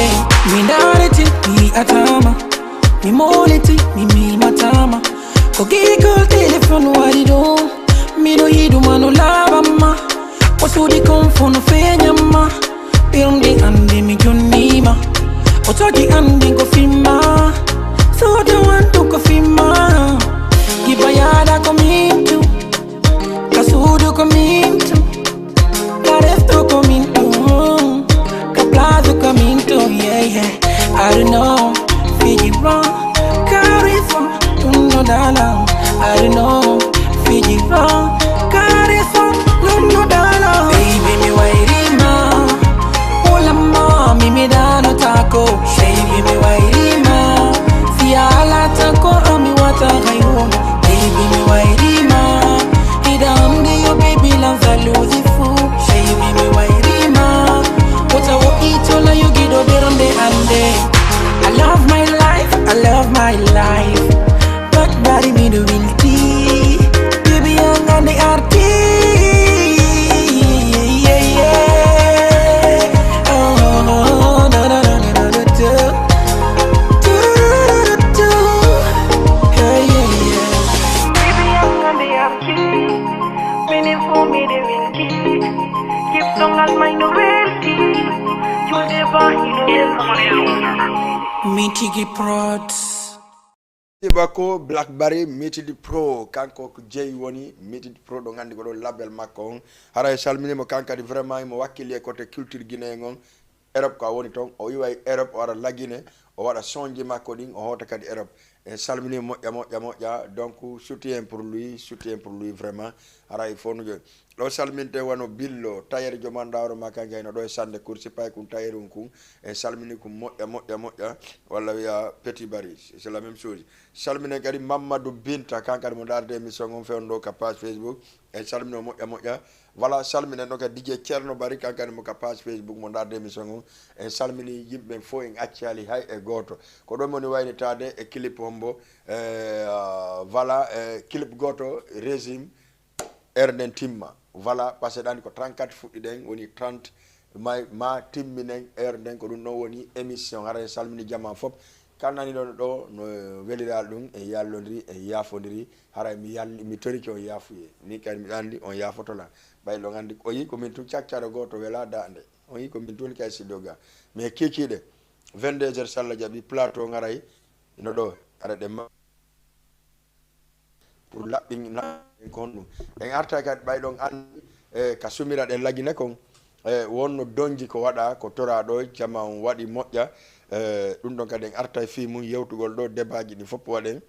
Mi ndarete, mi atama. Mi molete, mi mimatama. Ko gigol téléphone waɗi ɗum. Miɗo yiɗuma no laaɓamma. O suuɗi kon fo no feeñamma. Ɓernde ande mi jonnima. O togi ande ko fimma. Soda wantu ko fimma. Giba yaada ko mintu. Ka suudu ko mintu. Ka resto ko mintu. Ka plaza ko mintu. Yeah, yeah. I don't know. Fiji wrong. Carry on. Tunno dala. I don't know. Fiji wrong. Carry on. Tunno dala. Baby, mi wayrima. Ulamma mi mi danotako. Baby, mi wayrima. Si a alata ko ami wata hayruna. Baby, mi wayrima. Ida ande yo baby lanzaluzi fu. Baby, mi wayrima. Wota woɗɗi tola yogiɗo ɓernde ande. I love my life, I love my life. But bari mi do wilti. Baby, I'm on the R T. Yeah, yeah. Oh, no, no, no, no, no, no, no. Do, do, do, do, do. Yeah, yeah, yeah. Baby, I'm on the R T. Meaning for me, the winky. Keep song as my novelty. You'll never, you know, Mintigi Prods. Merci beaucoup, Black Barry, Mitidi Pro. Kanko ko jeyi woni Mitidi Pro, ɗo nganndi ko ɗo label makko on. Hara e salminimo kan kadi, vraiment imo wakkili e côté culture guinéen on. Europe ko a woni toon, o iwa e Europe, o ara la Guinée, o waɗa sonji makko ɗin, o hoota kadi Europe. En salmini moƴƴa, moƴƴa, moƴƴa. Donc, soutien pour lui, soutien pour lui, vraiment. Haray fof no jooni. Ɗo salminte wano Billo, tailleur joman dawro ma kanke no ɗo e sande kursi pay kun tailleur un kun. En salmini kun moƴƴa, moƴƴa, moƴƴa. Walla wiya Petit Bari, c'est la même chose. Salminen kadi Mamadou Binta, kan kadi mo darde émission on fewndo ka page Facebook. En salmino moƴƴa, moƴƴa. Voilà, salminen ɗo kadi D J Thierno Bari, kan kadi mo ka page Facebook mo darde émission on. En salmini yimɓe ɓen fof, en accali hay e gooto. Ko ɗo moni waynitaade e clip hombo, eh, ah, voilà, eh, clip gooto, régime, heure nden timma. Voilà, parce que ɗani ko trente-quatre fuɗɗiɗen, woni trente, ma, ma timminen heure nden, ko ɗum ɗon woni émission. Hara en salmini jama fof. Kannani ɗon ɗo no weliraɗo ɗum, en yallondiri, en yafondiri. Hara mi yalli, mi toriki on yafuye. Min kadi miɗo anndi on yafoto lan. Ɓay ɗon anndi, o yi ko min tun caccaro gooto wela daande. On yi ko min tun kay studio ga. Mais kikiɗe, vingt-deux heures, so Allah jaɓi, plateau ngaray no ɗo, ara ɗe ma-, pour laɓɓin, laɓɓin ko honɗum. En artay kadi ɓay ɗon anndi, e, ka sumira ɗen lagine kon, e, wonno donji ko waɗa, ko tora ɗo, jama on waɗi moƴƴa. E, ɗum ɗon kadi en artay fii mum yewtugol ɗo, debaaji ɗi fof waɗen.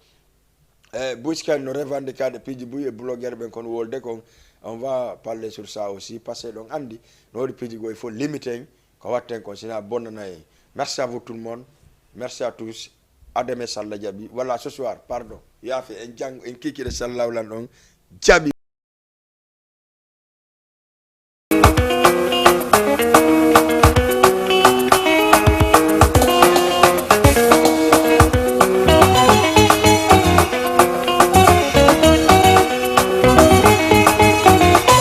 E, Bush kadi no revendiquer piiji buy e blogueur ɓen kon wolde kon, on va parler sur ça aussi, parce que ɗon anndi no woodi piiji goo il faut limiter en, ko watten kon sina bonnana en. Merci à vous tout le monde. Merci à tous. À demain, so Allah jaɓi. Walla ce soir, pardon. Yaafe, en janngo, en kikiɗe, so Allah lan ɗon jaɓi.